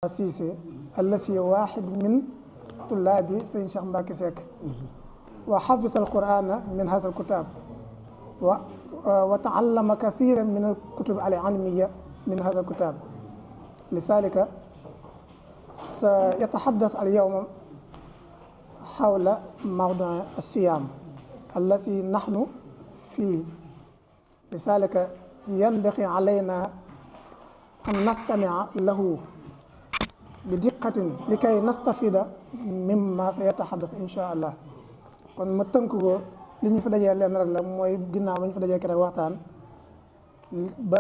Cissé allasi waaxid min tullaabi sëñ Cheikh Mbacke Seck wa xafisa alqurana min hasa alkutab wa taallama kathiran min alkutub alilmiya min hasa alkutab lisalika سيتحدث اليوم حول موضوع الصيام الذي نحن فيه لذلك ينبغي علينا أن نستمع له بدقة لكي نستفيد مما سيتحدث إن شاء الله kon ma tënk ko li ñu fi dajee leen rek la mooy ginnaaw ba ñu fi dajee keroog waxtaan ba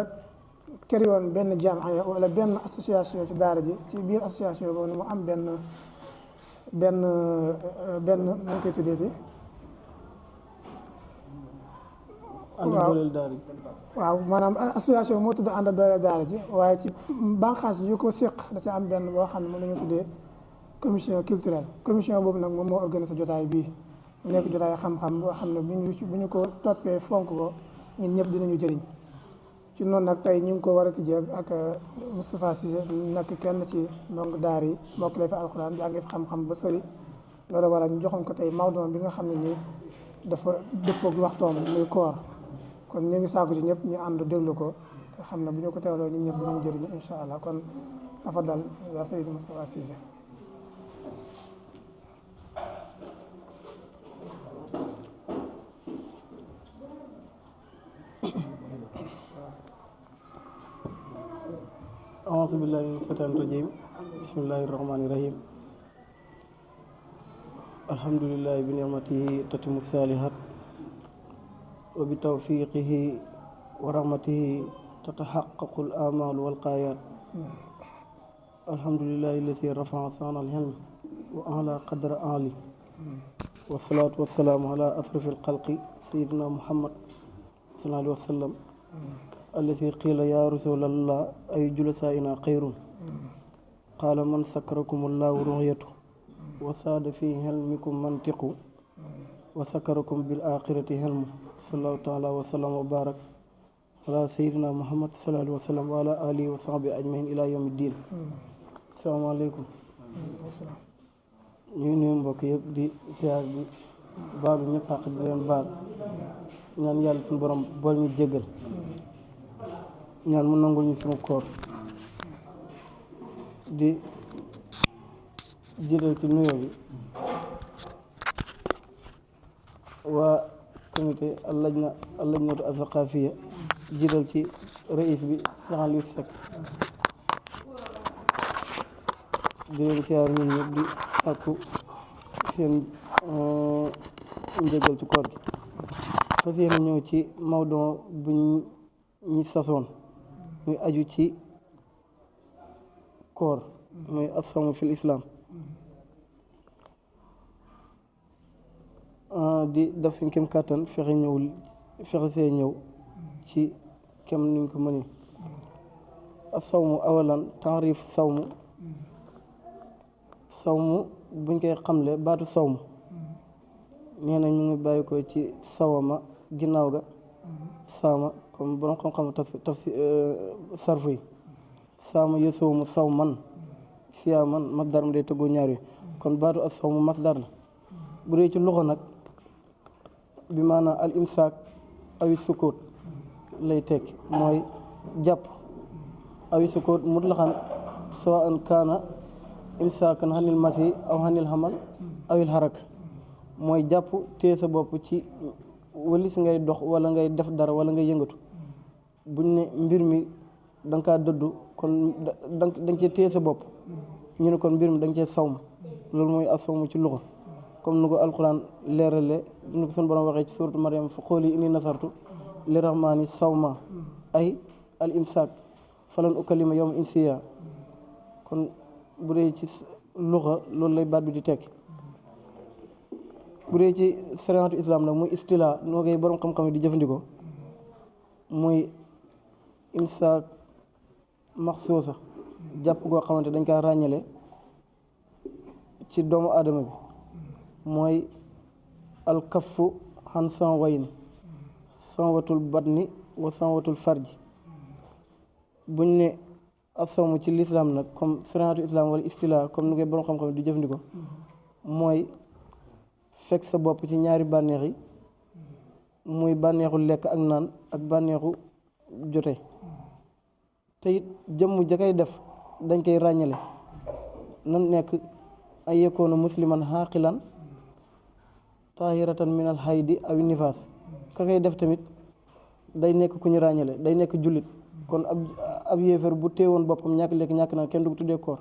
kër yoon benn jamaa wala benn association ci daara ji ci biir association boobu mu am benn nu koy tuddeeti waaw maanaam association moo tudd ànd dooleel daara ji waaye ci bànqaas yu ko séq da ci am benn boo xam ne moom la ñu tuddee commission culturelle commission boobu nag moom moo organisé jotaay bii mu nekk jotaay xam-xam boo xam ne bu ñu ko toppee fonk ko ñun ñëpp dinañu jëriñ ci noonu nag tey ñu ngi ko war a tijjee ak Moustapha Cissé nekk kenn ci ndongo daar yi mokkale fi alxuraan jànge fi xam-xam ba sori loolu waral ñu joxoon ko tey mawdu bi nga xam ne nii dafa dëppoog waxtoom muy koor kon ñu ngi saaku ci ñëpp ñu ànd déglu ko te xam ne bu ñu ko teewloo ñun ñëpp dinañu jëriñu incha allah kon dafa dal yaa Seydou Moustapha Cissé. أعوذ بالله من الشيطان الرجيم بسم الله الرحمن الرحيم الحمد لله بنعمته تتم الصالحات وبتوفيقه ورحمته تتحقق الآمال والغايات الحمد لله الذي رفع صان العلم وأعلى قدر عالي والصلاة والسلام على أشرف الخلق سيدنا محمد صلى الله عليه وسلم الذي قيل يا رسول الله أي جلسائنا خير قال من سكركم الله رؤيته وساد في علمكم منطق وسكركم بالآخرة علم صلى الله تعالى وسلم وبارك على سيدنا محمد صلى الله عليه وسلم وعلى آله وصحبه أجمعين إلى يوم الدين السلام عليكم ñu nuyu mbokk yëpp di siyaar bi baalu ñëpp àq di leen baal ñaan yàlla suñu borom bool ñu jéggal ñaan mu nangul ñu suñu koor di jiital ci nuyoo bi waa comité allajnatu azaqafiya jiital ci rais bi Cheikh Aliou Seck di leen siyaar ñun ñëpp di sàkku seen njëgal ci koor gi fas yéene ñëw ci mawdon buñ ñi sasoon muy aju ci koor muy as-sawmu fil islam di def suñ kem kàttan fexe see ñëw ci kem nuñ ko mënee as-sawmu awalan taarif sawmu buñ koy xamle baatu sawmu nee nañ mu ngi bàyyi ko ci sawama ginnaaw ga saama comme borom xam-xam tafsir sarfu yi saama yasoomu sawman siyaaman masdar mu day tëggoo ñaar yi kon baatu as sawmu masdar la bu dee ci loxo nag bi maanaam al imsaak awi sukkoot lay tekki mooy jàpp awi sukkoot mutlaxan sawa an kaana imsaakan xanil masi aw xanil xamal awil xaraka mooy jàpp téye sa bopp ci walis ngay dox wala ngay def dara wala ngay yëngatu buñ ne mbir mi da nga kaa dëddu kon da nga cee téye sa bopp ñu ne kon mbir mi da nga cee sawm loolu mooy as-sawmu ci luxa comme nu ko alquran leerale nu ko sunu borom waxee ci suuratu Maryam fa xooli inni nasartu li rahmaani sawma ay al imsaak falan ukallima yawma insiya kon bu dee ci luxa loolu lay baat bi di tekki bu dee ci sariatu islam nag muy istila noo koy borom xam-xam yi di jëfandikoo muy imsaak maxsuusa jàpp goo xamante dañ kaa ràññale ci doomu aadama bi mooy alkafu xan san wayn sanwatul batni wa sanwatul farji buñ ne asawmu ci lislaam nag comme sariatu islam wala istila comme ni koy borom xam-xam di jëfandikoo mooy fekk sa bopp ci ñaari bànneex yi muy bànneexu lekk ak naan ak bànneexu jote te it jëmm ja koy def dañ koy ràññale nan nekk ay yekoona musliman xaaqilan tahiratan minal haydi aw nifaas ka koy def tamit day nekk ku ñu ràññale day nekk jullit kon ab yéefar bu teewoon boppam ñàkk lekk ñàkk naan kenn du ko tuddee koor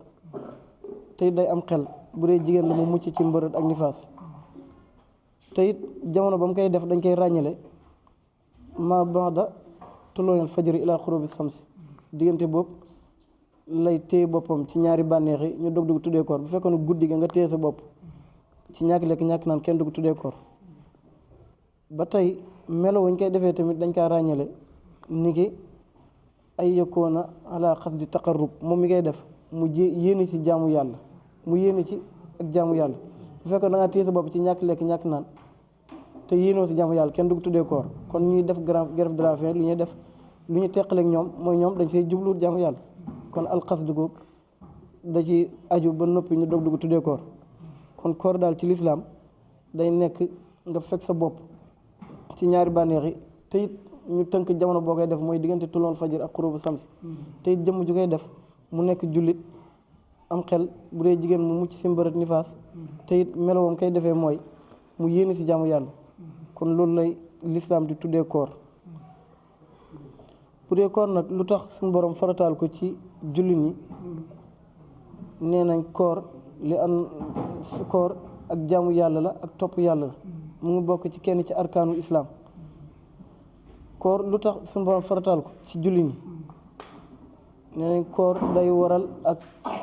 te it day am xel bu dee jigéen la mu mucc ci mbërët ak nifaas te it jamono ba mu koy def dañ koy ràññale ma ba'da tulooyal fajri ila xurubi samsi diggante boobu lay téye boppam ci ñaari bànneex yi ñu dog tuddee koor bu fekkoon guddi ga nga téye sa bopp ci ñàkk lekk ñàkk naan kenn du ko tuddee koor ba tey melo wuñ koy defee tamit dañ kaa ràññale ni ki ay yëkkoona ala xas di taqarrub moom mi koy def mu yéene ci jaamu yàlla mu yéene ci ak jaamu yàlla bu fekkoon da ngaa téye sa bopp ci ñàkk lekk ñàkk naan te yéenoo ci jaamu yàlla kenn du ko tuddee koor kon ñuy def grève de la faim lu ñuy def lu ñu teqaleeg ñoom mooy ñoom dañ see jublu jaamu yàlla kon alxasdu googu da ci aju ba noppi ñu dog dugg tuddee koor kon koor daal ci lislaam day nekk nga fekk sa bopp ci ñaari bànneex yi te it ñu tënk jamono boo koy def mooy diggante tuloon fajar ak xurubu samsi te it jëmm ju koy def mu nekk jullit am xel bu dee jigéen mu mucc si mbërët nifaas te it melowam koy defee mooy mu yéene si jaamu yàlla kon loolu lay lislaam di tuddee koor bu dee koor nag lu tax suñu borom farataal ko ci jullit ñi nee nañ koor li an koor ak jaamu yàlla la ak topp yàlla la mu ngi bokk ci kenn ci arkaanu islaam koor lu tax suñu borom farataal ko ci jullit ñi nee nañ koor day waral ak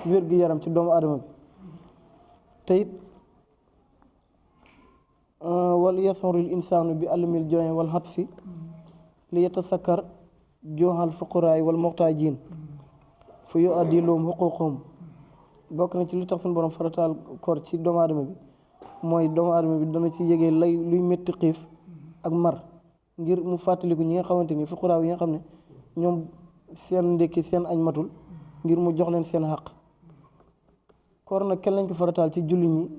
wér-gi-yaram ci doomu aadama bi te it wal yasurul insaanu bi alamil joxe wal xatsi li yatasakkar jooxal fuqaraay wal muxtaajiin fu yu addi loom xuquuqum bokk na ci lu tax suñu borom farataal koor ci doomu aadama bi mooy doomu aadama bi dana ci yégee luy métti xiif ak mar ngir mu fàttaliku ñi nga xamante ni fuqaraaw yi nga xam ne ñoom seen ndékki seen añ matul ngir mu jox leen seen xaq koor nag kenn lañ ko farataal ci jullit ñi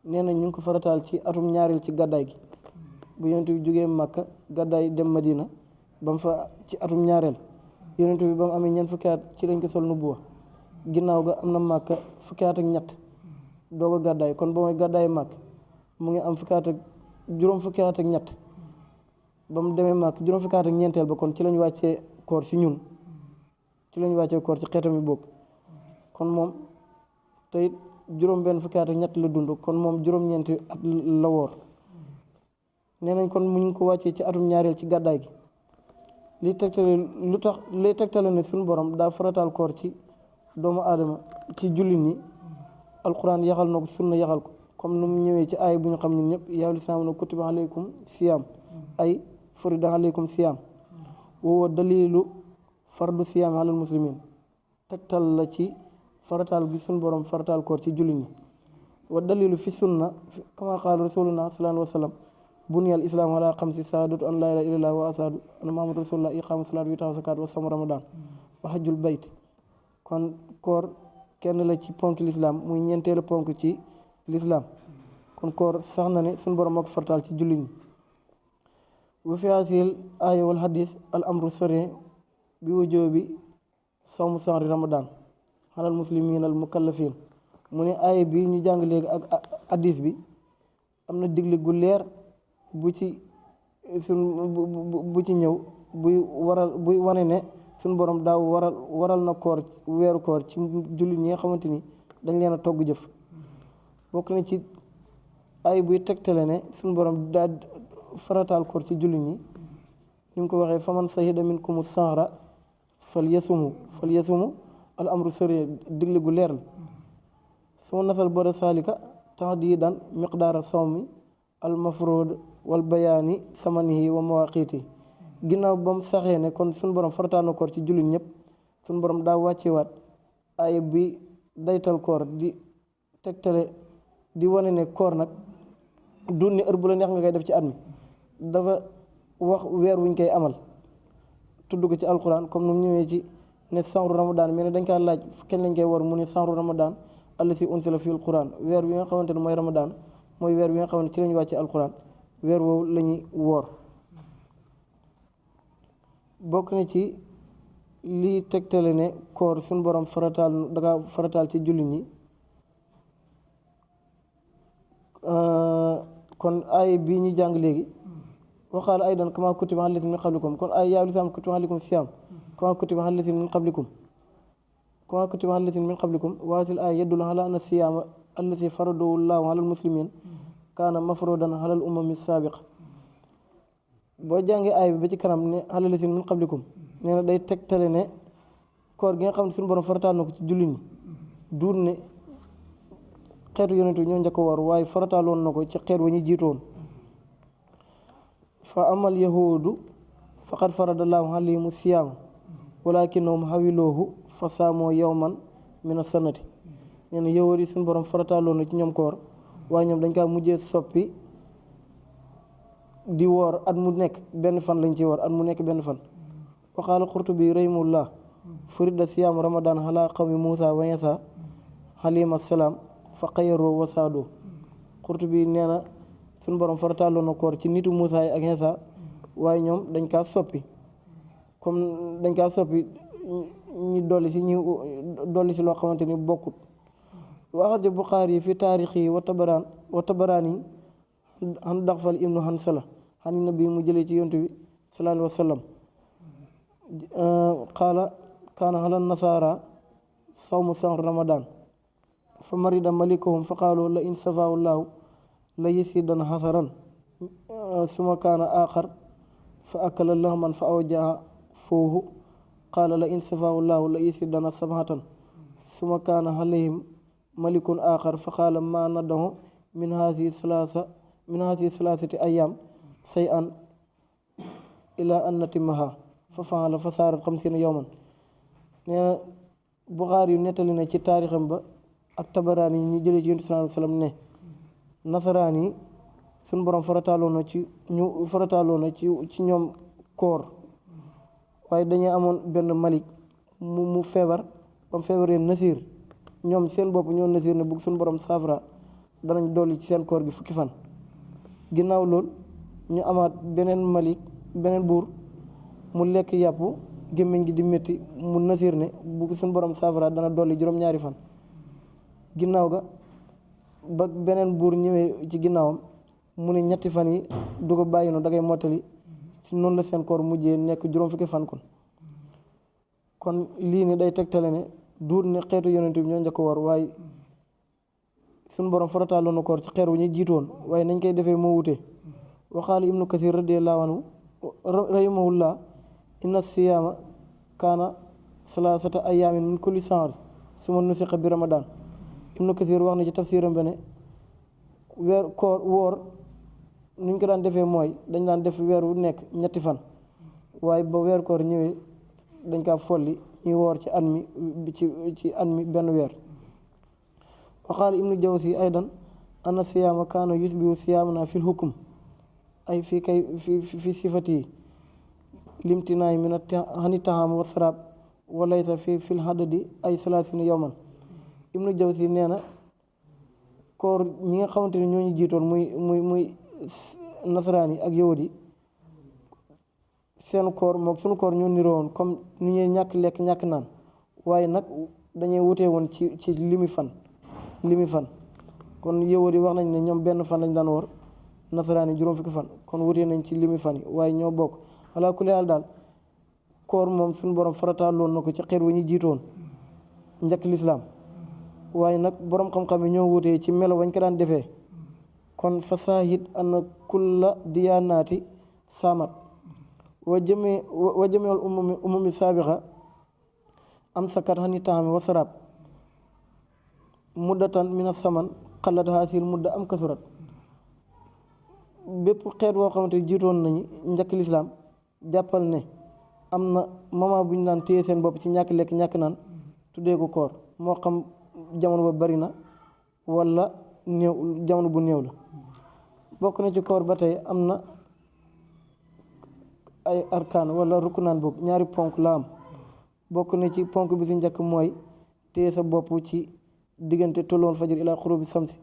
nee na ñu ngi ko farataal ci atum ñaareel ci gàddaay gi bu yonent bi jógee Màkka gàddaay dem Madina ba mu fa ci atum ñaareel yonent bi ba mu amee ñeent fukki at ci lañ ko sol nubuwa ginnaaw ga am na Màkka fukki at ak ñett doog a gàddaay kon ba mooy gàddaay Màkka mu ngi am fukki at ak juróom fukki at ak ñett ba mu demee Màkka juróom fukki at ak ñeenteel ba kon ci lañ wàccee koor ci ñun ci lañ wàccee koor ci xeetam yi boobu kon moom tey juróom benn fukki at ak ñett la dund kon moom juróom-ñeenti at la woor nee nañ kon mu ngi ko wàccee ci atum ñaareel ci gàddaay gi li tegtale lu tax li tegtale ne suñu borom daa farataal koor ci doomu aadama ci jullit ñi alquran yaxal na ko sunna yaxal ko comme nu mu ñëwee ci aay bu ñu xam ñun ñëpp yaa lislaam na kutiba aleykum siyaam ay furida aleykum siyaam woowa dalilu fardu siyaam alal muslimin tegtal la ci farataal gi suñu borom farataal koor ci jullit ñi wa dalilu fi sunna kama qaala rasuluna sallallahu alayhi wa sallam buniyal islaam ala xamsi saadatu an laa ilaaha illallah wa asaadu anna muhammadu rasulullah iqaamu salaat wa itaawu zakaat wa sawmu ramadan wa hajjul bayt kon koor kenn la ci ponk lislaam muy ñeenteelu ponk ci lislaam kon koor sax na ne suñu borom moo ko farataal ci jullit ñi wa fi haazihil aaya wal hadiis al amru sari bi wujuubi sawmu shahri ramadan alal muslimiin al mukallafiin mu ne aaya bi ñu jàng léegi ak hadiis bi am na digle gu leer bu ci ñëw buy wane ne suñu borom daaw waral na koor weeru koor ci jullit ñi nga xamante ni dañ leen a togg jëf bokk na ci ay buy tegtale ne suñu borom daa farataal koor ci jullit ñi ni mu ko waxee faman sahida minkumu sahra fal yasumu al amru sari digle gu leer la soo nasal bada saalika tahdiidan miqdaara sawmi al mafruud wal bayaani samanihi wa mawaqiiti ginnaaw ba mu saxee ne kon suñu borom farataal na koor ci jullit ñëpp suñu borom daa wàccewaat ay bi daytal koor di tegtale di wane ne koor nag du ne heure bu la neex nga koy def ci at mi dafa wax weer wuñ koy amal tudd ko ci alquran comme nu mu ñëwee ci ne sahru ramadan mais ne dañ kaa laaj kenn lañ koy war mu ne sahru ramadan allasi unsila fil quran weer bi nga xamante ne mooy ramadan mooy weer bi nga xamante ci lañu wàcce alquran weer woowu la ñuy woor. bokk na ci lii tegtale ne koor suñu borom farataal danga farataal ci jullit ñi kon ay bii ñu jàng léegi waxaala aydan kama kutiba alal lazina min qablikum kon ay yaa lisaam kutiba alaykum siyaam kama kutiba alal lazina min qablikum kama kutiba alal lazina min qablikum waasil ay yadullu ala anna siyaama allazi faradahu llahu alal muslimin kaana mafrudan alal umami saabiqa boo jàngee ay bi ba ci kanam ne alal lazina min qablikum nee na day tegtale ne koor gi nga xam ne suñu borom farataal na ko ci jullit ñi duur ne xeetu yonent ñoo njëkk a war waaye farataaloon na ko ci xeet wa ñu jiitoon fa amal yahuudu faqad faradallahu alayhimu siyaam walakinnahum hawiloohu fa saamoo yawman mina sanati nee na yahuud yi suñu borom farataaloon na ci ñoom koor waaye ñoom dañ kaa mujjee soppi di woor at mu nekk benn fan lañ ci woor at mu nekk benn fan waxaala Qurtubi rahimahullah furida siyaam ramadan ala qawmi Muusa wa Iisa alayhim assalaam fa xayaroo wasaadoo Qurtubi nee na suñu borom farataaloon na koor ci nitu Muusa yi ak Iisa waaye ñoom dañ kaa soppi comme dañ kaa soppi ñu dolli si loo xamante ni bokkut waxaja Buxaari fi taarix yi wa tabaraani han daxfal ibnu Hansala xani nabi mu jëlee ci yontu bi sallallahu alayhi wa sallam qaala kaana ala nasaara sawmu shahr ramadan fa marida malikuhum fa qaalu la in safaahu llaahu la yasidan hasaran suma kaana aaxar fa akala lahman fa awjaa foohu qaala la in safaahu llaahu la yasidan sabhatan suma kaana alayhim malikun aaxar fa qaala ma nadahu min haadihi salaasati ayaam say an ila an natimmaha fa faala fa saarat xamsiina yawman nee na Buxaari yu nettali na ci taarixam ba ak Tabaraani yi ñu jëlee ci Yonent sallallahu alayhi wa sallam ne nasaraan yi suñu borom farataaloon na ci ñoom koor waaye dañuy amoon benn malik mu feebar ba mu feebaree nasiir ñoom seen bopp ñoo nasiir ne bugg suñu borom saafara danañ dolli ci seen koor gi fukki fan ginnaaw loolu ñu amaat beneen buur mu lekk yàpp gémmiñ gi di métti mu nasiir ne bu suñu borom saafara dana dolli juróom-ñaari fan ginnaaw ga ba beneen buur ñëwee ci ginnaawam mu ne ñetti fan yi du ko bàyyi noonu da ngay mottali ci noonu la seen koor mujjee nekk juróom fukki fan kon lii ni day tegtale ne duut ne xeetu yonent bi ñoo njëkk a woor waaye suñu borom farataaloon na koor ci xeer wu ñu jiitoon waaye nañ koy defee moo wute waxaala ibnu kasir radiyallahu anhu rahimahullah inna siyaama kaana salaasata ayaamin min kulli shahr suma nusiqa bi ramadan ibnu kasir wax na ci tafsiram ba ne woor nuñ ko daan defee mooy dañ daan def weer wu nekk ñetti fan waaye ba weer koor ñëwee dañ kaa folli ñuy woor ci at mi benn weer waxaala ibnu jawzi aydan anna siyaama kaana yusbihu siyaamana fil hukum ay fi sifati limtinaay min hani taxaam wa saraab wa laysa fil hadadi ay salaasina yawman ibnu jawzi nee na koor ñi nga xamante ne ñoo ñu jiitoon muy nasaraan yi ak yahud yi seen koor moom suñu koor ñoo niroo woon comme ni ñuy ñàkk lekk ñàkk naan waaye nag dañuy wutee woon ci limi fan kon yahud yi wax nañ ne ñoom benn fan lañ daan war nasaraan yi juróom fukki fan kon wutee nañ ci limi fan yi waaye ñoo bokk alaa kulli haal daal koor moom suñu borom farataaloon na ko ci xeet wu ñu jiitoon njëkk lislaam waaye nag borom xam-xam yi ñoo wutee ci melo wañ ko daan defee kon fa saahid anna kulla diyaanaati saamat wa jameewul umami saabixa am sakat xani taxami wa saraab muddatan mina saman xalat haasil mudda am kasurat bépp xeet woo xamante jiitoon nañu njëkk lislaam jàppal ne am na moment bu ñu daan téye seen bopp ci ñàkk lekk ñàkk naan tuddee ko koor moo xam jamono ba bari na wala néew jamono bu néew la bokk na ci koor ba tey am na ay arkaan wala ruknaan boobu ñaari ponk la am bokk na ci ponk bi si njëkk mooy téye sa bopp ci diggante tolloon fajar ilaa xurubi samsi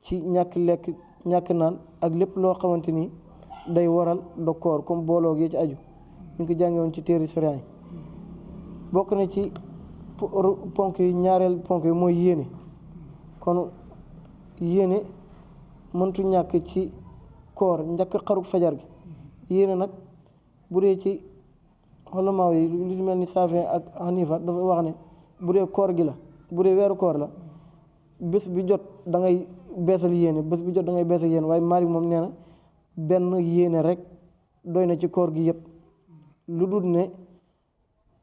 ci ñàkk lekk ñàkk naan ak lépp loo xamante ni day waral dog koor comme booloo gi ci aju ñu ngi ko jànge woon ci téere sariya yi bokk na ci ponk yi ñaareel ponk yi mooy yéene kon yéene mëntu ñàkk ci koor njëkk xaruk fajar gi yéene nag bu dee ci xolamaaw yi lu si mel ni Saafi ak Hanifa dafa wax ne bu dee koor gi la bu dee weeru koor la bés bi jot da ngay beesal yéene bés bi jot da ngay beesal yéene waaye Maalik moom nee na benn yéene rek doy na ci koor gi yëpp lu dul ne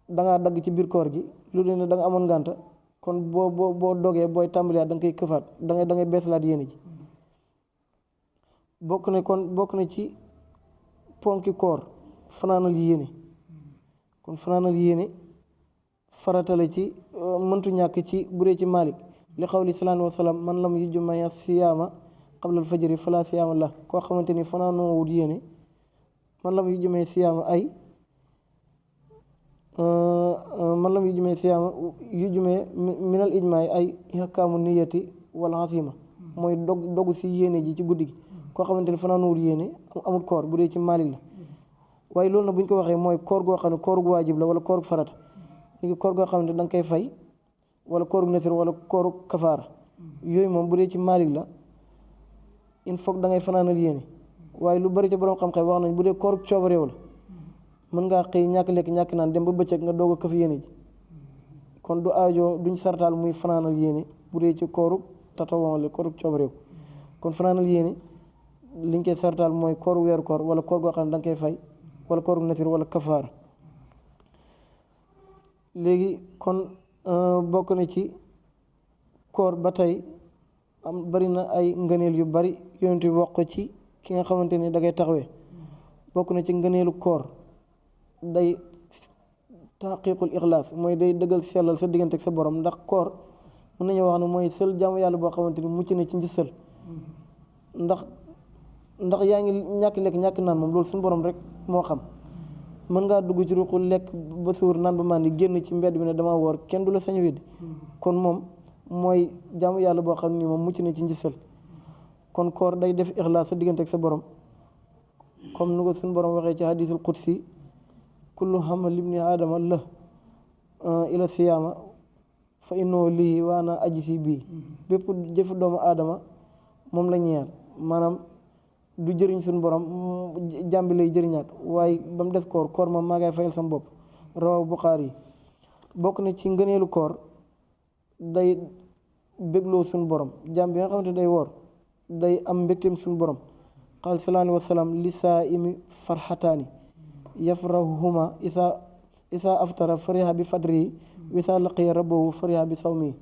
dangaa dagg ci biir koor gi lu dul ne da nga amoon ngànta kon boo dogee booy tàmbaliwaat da nga koy këfaat da ngay beesalaat yéene ji bokk na ci ponki koor fanaanal yéene kon fanaanal yéene faratale ci mëntu ñàkk ci bu dee ci Maalik li xawli salaatu wasalaam man lam yujma siyaama qablal fajri fala siyaama la koo xamante ni fanaanoo wut yéene man lam yujma siyaama ay man lam yujma siyaama yujma minal ijmaay ay ihkaamu niyati wal azima mooy dogu si yéene ji ci guddi gi koo xamante ni fanaanoo wut yéene amul koor bu dee ci Maalik la waaye loolu nag bu ñu ko waxee mooy koor goo xam ne koor gu waajib la wala koor gu farata ni ngi koor goo xam ne da nga koy fay wala kooru nasir wala kooru kafaara yooyu moom bu dee ci Maalik la il faut da ngay fanaanal yéene waaye lu bari ci borom xam-xam wax nañ bu dee kooru coobareew la mën ngaa xëy ñàkk lekk ñàkk naan dem ba bëccëg nga doog a këf yéene ji kon du aajo duñ sartaal muy fanaanal yéene bu dee ci kooru tatawon la kooru coobareew kon fanaanal yéene liñ koy sartaal mooy kooru weeru koor wala koor goo xam ne da nga koy fay wala kooru nasir wala kafaara léegi kon bokk na ci koor ba tey am bari na ay ngëneel yu bari yonent bi wax ko ci ki nga xamante ni da ngay taxawee bokk na ci ngëneelu koor day taqiqul ixlaas mooy day dëggal sellal sa diggante ak sa borom ndax koor mën nañu wax ne mooy sël jaamu yàlla boo xamante ni mucc na ci njësal ndax yaa ngi ñàkk lekk ñàkk naan moom loolu suñu borom rek moo xam mën ngaa dugg ci ruqu lekk ba suur naan ba màndi génn ci mbedd bi ne dama woor kenn du la sañ wéddi kon moom mooy jaamu yàlla boo xam ni moom mucc na ci njësal kon koor day def ixlaas sa diggante ak sa borom comme nu ko suñu borom waxee ci hadisul qudsi kullu hamal ibni aadama la ila siyaama fa innoo lii wa ana ajisi bii bépp jëfu doomu aadama moom la ñeel maanaam du jëriñ suñu borom jàmbi lay jëriñaat waaye ba mu des koor moom maa ngay fayal sam bopp rawahu Buxaari yi bokk na ci ngëneelu koor day bégloo suñu borom jàmm bi nga xamante day woor day am mbégteem suñu borom qaal salaatu wasalaam li saa imi farxataani yafrahuhuma isa aftara fariha bi fadri wi saa laqiya rabbahu fariha bi sawmi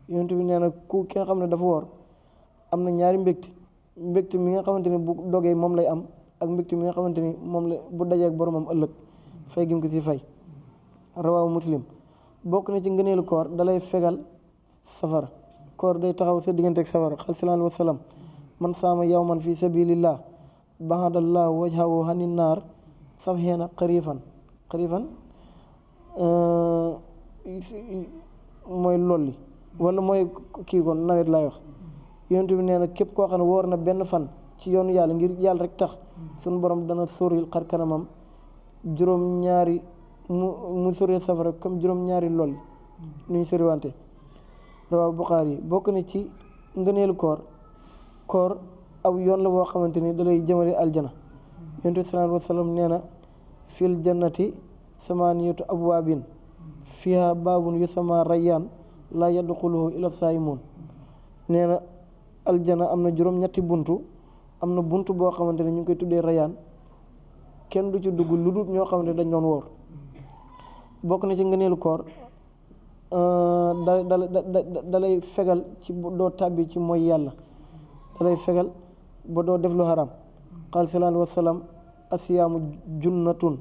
yonent bi nee na ki nga xam ne dafa woor am na ñaari mbégte mi nga xamante ni bu dogee moom lay am ak mbégte mi nga xamante ni moom la bu dajee ak boromam ëllëg fay gim ko si fay rawaawu Muslim bokk na ci ngëneelu koor dalay fegal safara koor day taxaw sa diggante ak safara xal salaatu wasalaam man saama yawman fi sabilillah bahadallahu wajhahu hanin naar sabhiina xarifan mooy lolli wala mooy kii kon nawet laay wax yonent bi nee na képp koo xam ne woor na benn fan ci yoonu yàlla ngir yàlla rek tax suñu borom dana soril xar kanamam juróom-ñaari mu soril safara comme juróom-ñaari lolli nu ñu soriwante rawaahu Buxaari yi bokk na ci ngëneelu koor aw yoon la boo xamante ni da lay jëmale aljana yonent bi salaatu wasalaam nee na fil jannati samaaniyatu abwaabin fiha baabun yusamma rayyaan laa yadxuluhu illa saa'imuun nee na aljana am na juróom-ñetti buntu am na buntu boo xamante ne ñu ngi koy tuddee rayaan kenn du ci dugg lu dul ñoo xamante ne dañ doon woor bokk na ci ngëneelu koor dalay fegal ci doo tàbbi ci mooy yàlla dalay fegal ba doo def lu haram qaal salaatu wasalaam asiyaamu junnatun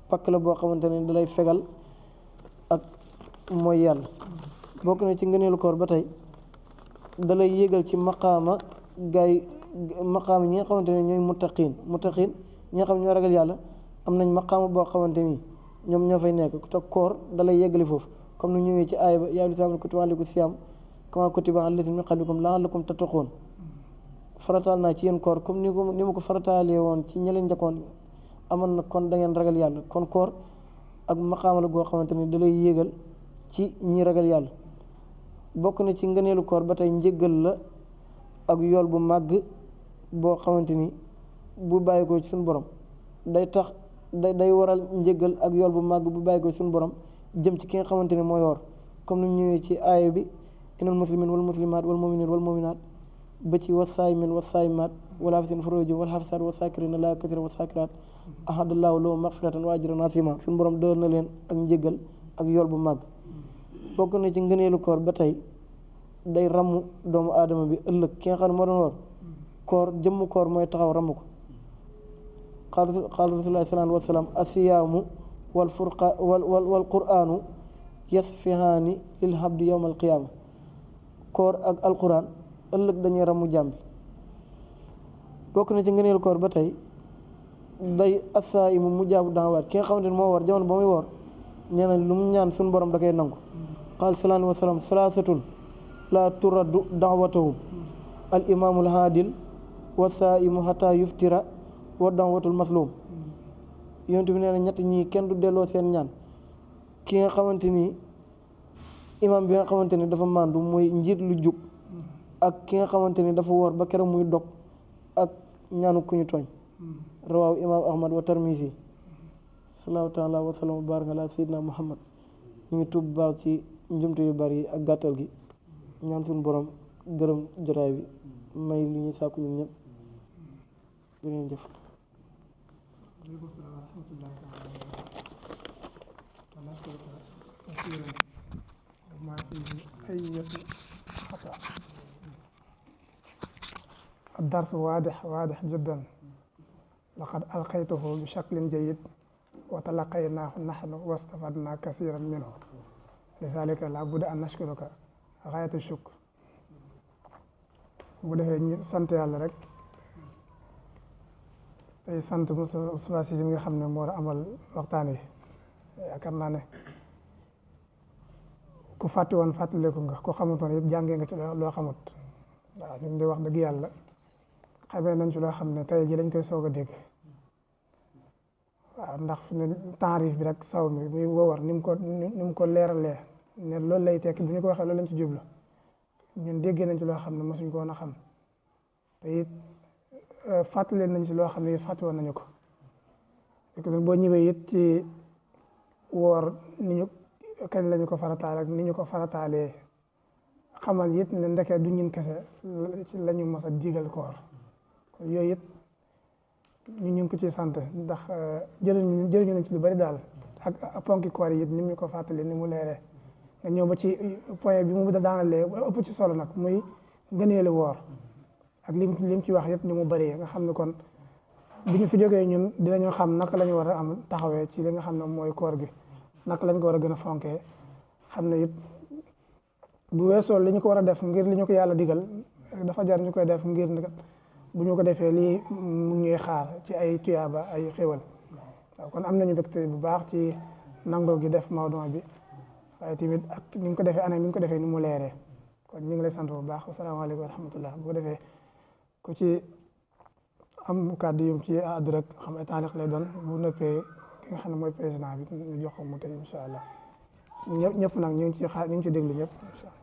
pakk la boo xamante ne dalay fegal ak mooy yàlla bokk na ci ngëneelu koor ba tey dalay yéegal ci maqaama ñi nga xamante ne ñooy muttaqiin ñi nga xam ne ñoo ragal yàlla am nañ maqaama boo xamante ni ñoom ñoo fay nekk te koor dalay yeggali foofu comme ni ñëwee ci aaya ba yaa ayyuhal kutiba alaykum siyaam kamaa kutiba alal laziina min qablikum la'allakum tattaquun farataal naa ci yéen koor comme ni ma ko farataalee woon ci ñi leen njëkkoon amoon na kon da ngeen ragal yàlla kon koor ak maqaama la goo xamante ni da lay yéegal ci ñi ragal yàlla bokk na ci ngëneelu koor ba tey njéggal la ak yool bu màgg boo xamante ni bu bàyyi ko ci suñu borom day tax day waral njéggal ak yool bu màgg bu bàyyi ko ci suñu borom jëm ci ki nga xamante ni mooy woor comme ni ñëwee ci aaya bi innal muslimin wal muslimaat wal mu'minin wal mu'minaat ba ci wasaayimin wasaayimaat wal haafiziina furuujahum wal haafizaat wa saakiriina Allaaha kasiiran wa saakiraat ahadallaahu lahum maghfiratan wa ajran aziimaa suñu borom doon na leen ak njéggal ak yool bu màgg bokk na ci ngëneelu koor ba tey day ramm doomu aadama bi ëllëg ki nga xam ne moo doon woor koor jëmm koor mooy taxaw ramm ko qaala rasuulullaahi sallallaahu alayhi wa sallam asiyaamu wal quraanu yasfihaani lil abdi yawmal qiyaama koor ak alquran ëllëg dañuy ramu jàmbi bokk na ci ngëneelu koor ba tey day asaa'imu mujaabu da'waat ki nga xamante ne moo war jamono ba muy woor nee na lu mu ñaan suñu borom da koy nangu qaala sallallaahu alayhi wa sallam salaasatun laa turaddu da'watuhum al imaamul haadil wa saa'imu hatta yuftira wa da'watul masluum yonent bi nee na ñett ñii kenn du delloo seen ñaan ki nga xamante ni imaam bi nga xamante ni dafa màndu mooy njiit lu jub ak ki nga xamante ni dafa woor ba keroog muy dog ak ñaanu ku ñu tooñ rawaaw imaam ahmad wa tarmisi sallallahu taala wa sallam wa baraka ala sayyidina muhammad ñu ngi tuub baax ci njumte yu bari yi ak gàttal gi ñaan suñu borom gërëm jotaay bi may li ñuy sàkku ñun ñëpp jërëjëf jëf aleykum salaam wa rahmatullahi ما فيه أي خطأ. الدرس واضح جدا، لقد ألقيته بشكل جيد وتلقيناه نحن واستفدنا كثيرا منه، لذلك لابد أن نشكرك غاية الشكر. bu defee ñu sant yàlla rek tey sant Moustapha Cissé mi nga xam ne moo amal waxtaan wi. yaakaar naa ne ku fàtte woon fàttaliku nga ko xamutoon it jàngee nga ci loo xamut. waaw ñun de wax dëgg yàlla xamee nañ ci loo xam ne tey ji dañ koy soog a dégg. waaw ndax fi ne taarif bi rek saw mi muy wowar ni mu ko leeralee ne loolu lay tekki bu ñu ko waxee loolu lañ ci jublu ñun déggee nañ ci loo xam ne mosuñ ko woon a xam te it fàttali nañ ci loo xam ne fàtte woon nañu ko. boo ñëwee it ci woor ni ñu kañ lañu ko farataal ak ni ñu ko farataalee xamal it ne ndeke du ñun kese ci la ñu mos a digal koor kon yooyu it ñu ngi ko ciy sant ndax jëriñu nañ ci lu bari daal ak ponki koor yi it ni mu ko fàttali ni mu leeree nga ñëw ba ci point bi mu daanalee ëpp ci solo nag muy ngëneelu woor ak lim ci wax yëpp ni mu bëree nga xam ne kon bu ñu fi jógee ñun dinañu xam naka la ñu war a am taxawee ci li nga xam ne mooy koor gi naka lañ ko war a gën a fonkee xam ne it bu weesoo li ñu ko war a def ngir li ñu ko yàlla digal dafa jar ñu koy def ngir bu ñu ko defee lii mu ñuy xaar ci ay tuyaaba ay xéwal. waaw kon am nañu mbégte bu baax ci nangoo gi def mawduu bi waaye tamit ak ni nga ko defee anam ni nga ko defee ni mu leeree kon ñu ngi lay sant bu baax asalaamaaleykum wa rahmatullah bu ko defee ku ci am kàddu yum ci àddu rek xam ay taaliq lay doon bu nëppee ki nga xam ne mooy président bi ñu jox ko mu tey incha allah ñëpp nag ñu ngi ci déglu ñëpp incha allah